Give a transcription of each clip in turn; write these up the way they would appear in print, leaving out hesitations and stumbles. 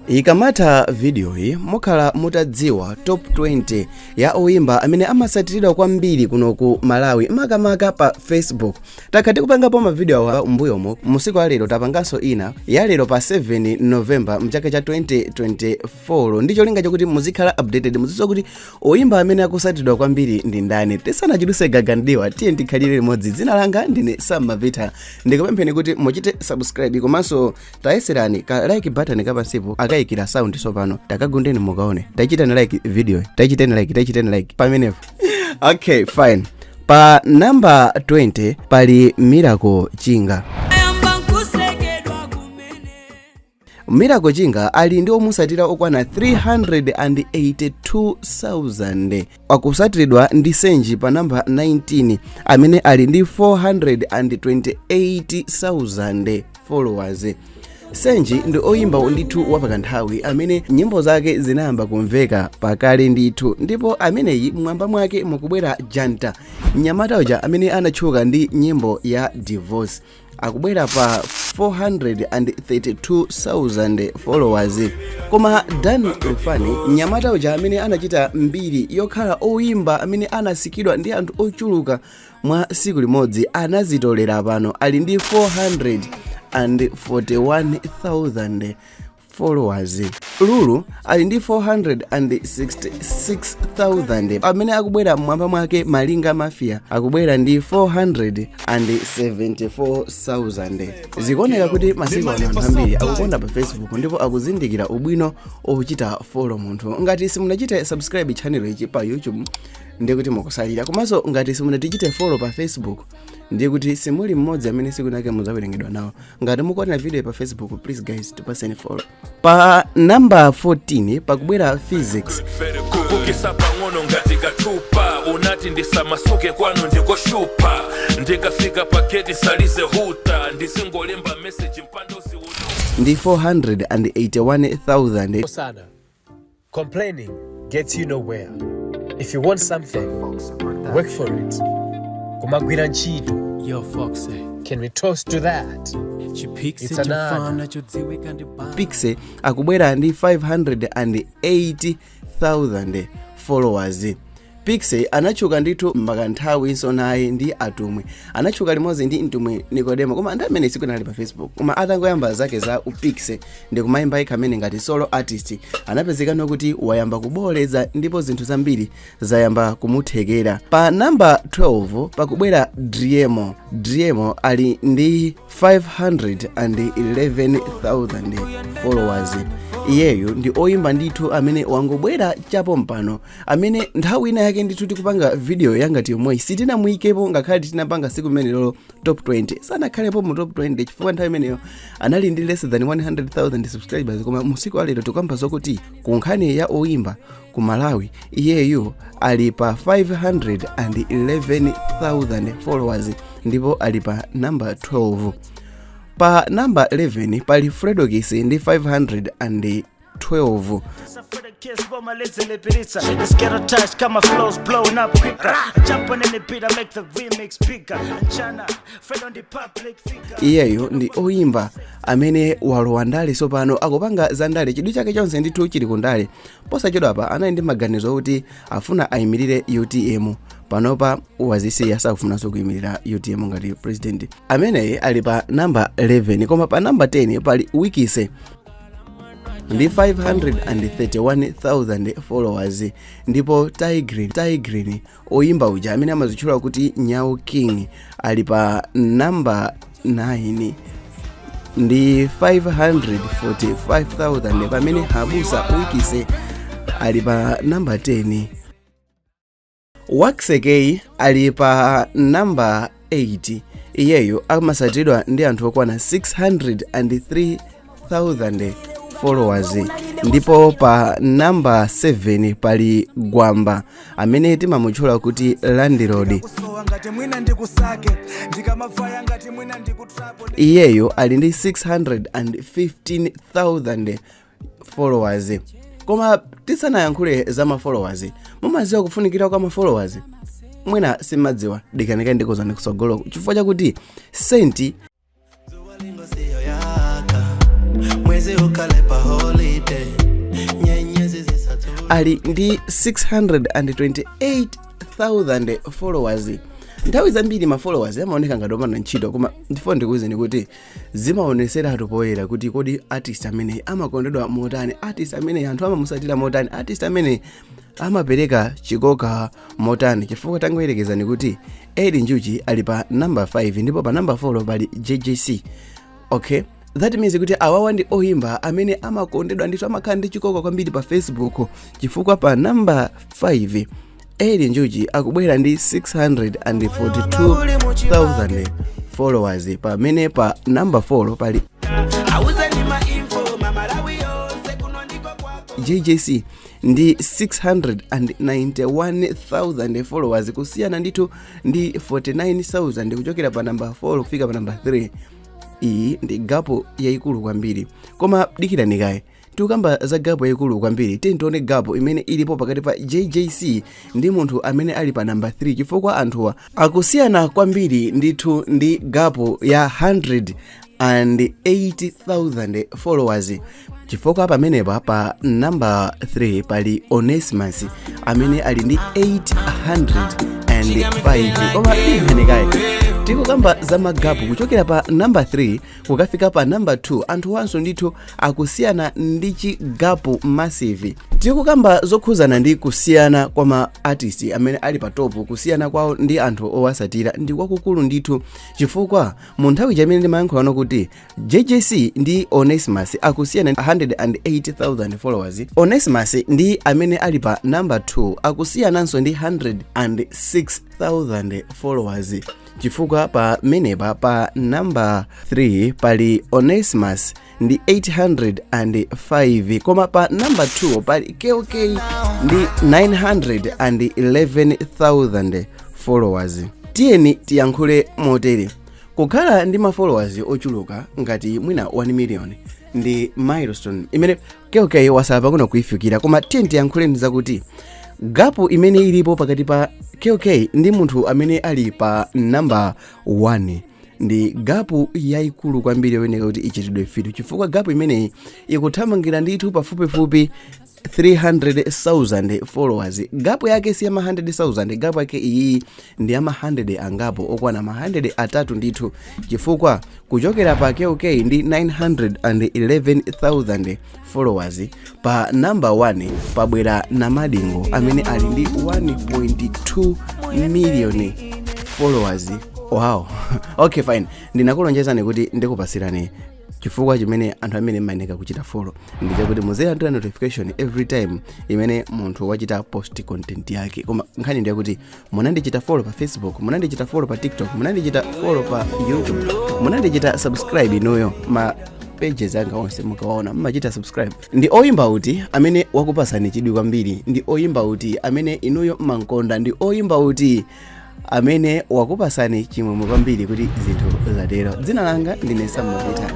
Ikamatha vidiyoyi, mukhala mutadziwa top 20 ya oyimba amene amasatiridwa kwambiri kuno ku Malawi, makamaka pa Facebook. Takhala tikupangapo mavidiyo awa m'mbuyomo. Musiku alero tapanganso ina ya lero pa 7 November mchaka cha 2024, ndi cholinga chakuti muzikhala updated, muzidziwa kuti oyimba amene akusatiridwa kwambiri ndi ndani. Tisanachuluse gagandiwa, tiye tikhalire limodzi. Dzina langa ndine Sam Mavita. Ndikupempheni kuti muchite subscribe, komanso tayeserani ka like button kapansipo akayikira sound. Sopano takagundeni mukaone. Tachitani like video, tachitani like, tachitani like pamenepo. Okay, fine. Pa namba 20 pali Miracle Chinga. Miracle Chinga ali ndi omusatira okwana 382,000. Akusatiridwa ndi Senji pa namba 19, amene ali ndi 428,000 followers. Senji ndi oyimba ndithu wapakanthawi amene nyimbo zake zinayamba kumveka pakale ndithu, ndipo ameneyi mmwamba mwake mukubwera Janta, mnyamata uja amene anatchuka ndi nyimbo ya Divorce, akubwera pa 432,000 followers. Koma Dan Lufani, mnyamata uja amene anachita mbiri yokhala oyimba amene anasikidwa ndi anthu ochuluka mwa siku limodzi, anazitolera. Pano ali ndi 441,000 followers. Lulu ali ndi 466,000. Amene akubwera mmwamba mwake, Malinga Mafia, akubwera ndi 474,000. Zikuoneka kuti masiku ano anthu ambiri akukonda pa Facebook ndipo akuzindikira ubwino ochita follow munthu. Ngati simunachite subscribe channel ichi pa YouTube, ndiye kuti mukusalira, komanso ngati simunatichite follow pa Facebook, ndiye kuti simuli mmodzi amene siku nake mudzawerengedwa nawo. Ngati mukuonera video pa Facebook, please guys, tipaseni follow. Pa namba 14 pakubwera Phyzix. Kukukisa pang'ono ngati kachupa, unati ndisamasuke kwanu ndikoshupa, ndikafika paketi salize huta, ndizingolemba message mpandozi. Ndi 481,000. Osana. Complaining gets you nowhere. If you want something, work for it. Kumagwira ntchito. Yo, Foxy. Can we toast to that? Chipixie. It's an honor. Chimfana chodziwika ndi band. Piksy akubwera ndi 580,000 followers. Piksy anatchuka ndithu mpaka naye ndi atumwi, anatchuka limodzi ndi mtumwi Nikodemo, koma anthu amene siku nali pa Facebook. Koma atangoyamba zake za uPiksy ndi kumayimba yekha amene ngati solo artist, anapezekano kuti wayamba kuboleza ndipo zinthu zambiri zayamba kumuthekera. Pa namba 12 pakubwera Driemo. Driemo ali ndi 511,000 followers. Iyeyu ndi oyimba ndithu amene wangobwera chapompano, amene nthawi ina yake ndithu tikupanga video yangati yomweyi sitinamuyikepo, ngakhale tinapanga siku limene lolo top 20, sanakhalepo mu top 20 chifukwa nthawi imeneyo anali ndi less than 100,000 subscribers. Koma musiku alero tikamba zokuti ku nkhani ya oyimba ku Malawi, iyeyu ali pa 511,000 followers ndipo ali pa number 12. Pa namba 11 pali Fredokiss ndi 512. Kiss for my little. Let's get a touch, got my flows blowing up quicker. Jump on any beat, I make the remix bigger. And Chana, Fred on the public figure. Iyeyo ndi oyimba amene walowa ndale sopano, akupanga za ndale, chidwi chake chonse ndithu chili ku ndale. Posachedwapa anali ndi maganizo okuti afuna ayimirire UTM. Panopa wazisiya, sakufunanso kuyimirira UTM ngati president. Ameneyi ali pa namba 11. Koma pa namba 10 pali Wikise ndi 531,000 followers, ndipo Tigrin Tigrin, oyimba uja amene amazitchula kuti Nyau King, ali pa namba 9 ndi 545,000, pamene Habusa Wikise ali pa namba 10. Waxy Kay ali pa namba 8. Iyeyo amasatidwa ndi anthu okwana 603,000 followers. Ndipo pa namba 7 pali Gwamba, amene timamutchula kuti Landlord. Kusowa ngati mwina ndikusake, ndikamafaya ngati mwina ndikutrapo. Iyeyo ali ndi 615,000 followers. Koma tisanayankhule za ma followers, mumadziwa kufunikira kwa ma followers? Mwina simmadziwa, dikanika ndikuzani kusogolo, chifukwa chakuti senti Siyo yaka mwezi ukale pa. Holiday nyenyezi zisatu. Ali ndi 628,000 followers. Nthawi zambiri ma followers amaoneka ngati opanda ntchito, koma ndifo ndikuwuzeni kuti zimaoneseratu poyera kuti kodi artist amene amakondedwa motani, artist amene anthu amamusatira motani, artist amene amapereka chikoka motani. Chifukwa tangoyerekezani kuti Eli Njuchi ali pa number 5 ndipo pa number 4 pali JJC. Okay, that means kuti awawa ndi oyimba amene amakondedwa ndithu, amakhala ndi chikoka kwambiri pa Facebook, chifukwa pa number 5 Eli Njuchi akubwera ndi 642,000 followers, pamene pa number 4 pali Awuzeni ma info mamalawi yonse kuno ndiko kwako. JJC ndi 691,000 followers, kusiyana ndithu ndi 49,000 kuchokera pa namba 4 kufika pa namba 3. Iyi ndi gap yayikulu kwambiri. Koma dikirani kaye, tikukamba za gap yayikulu kwambiri, tione gap imene ilipo pakati pa JJC ndi munthu amene ali pa namba 3, chifukwa anthuwa akusiyana kwambiri ndithu ndi gap ya 180,000 followers, chifukwa pamenepa pa namba 3 pali Onesimus amene ali ndi 805. Koma dikirani kaye, tikukamba za ma gap kuchokera pa namba 3 kukafika pa namba 2, anthu wanso ndithu akusiyana ndi chi gap massive. Tikukamba zokhuzana ndi kusiyana kwa ma artist amene ali pa top, kusiyana kwawo ndi anthu owasatira ndi kwakukulu ndithu, chifukwa mu nthawi chamene ndimayankhulano kuti JJC ndi Onesimus akusiyana 180,000 followers, Onesimus ndi amene ali pa namba 2 akusiyananso ndi 106,000 followers, chifukwa pamenepa pa namba 3 pali Onesimus ndi 805, koma pa namba 2 pali KOK ndi 911,000 followers. Tiyeni tiyankhule motere: kukhala ndi ma followers ochuluka ngati mwina 1 million ndi milestone imene KOK wasala pang'ono kuifikira. Koma tiyeni tiyankhuleni zakuti gap imene ilipo pakati pa KOK ndi munthu amene ali pa namba 1 ndi gap yayikulu kwambiri yoyeneka kuti ichitidwe fitu, chifukwa gap imeneyi ikuthamangira ndithu pafupifupi 300,000 followers. Gap yake si yama 100,000, gap yake iyi ndi yama 100 angapo, okwana ma 300 ndithu, chifukwa kuchokera pa KOK ndi 911,000 followers, pa number 1 pabwera Namadingo amene ali ndi 1.2 million followers. Wow, okay, fine. Ndinakulonjezani kuti ndikupasirani chifukwa chimene anthu amene mmayeneka kuchita follow, ndichakuti muzilandira notification every time imene munthu wachita post content yake. Koma nkhani ndiyakuti munandichita follow pa Facebook, munandichita follow pa TikTok, munandichita follow pa YouTube, munandichita subscribe inuyo? Ma pages anga onse mukawaona mmachita subscribe? Ndi oyimba uti amene wakupasani chidwi kwambiri? Ndi oyimba uti amene inuyo mmankonda? Ndi oyimba uti amene wakupasani chimwemwe kwambiri kuti zinthu zatero? Dzina langa ndine Sammavita.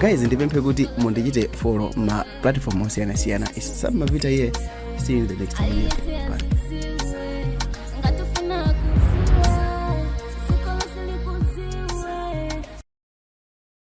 Guys, ndipemphe kuti mundichite follow ma platform osiyanasiyana. It's Sammavita here. See you in the next video. Bye.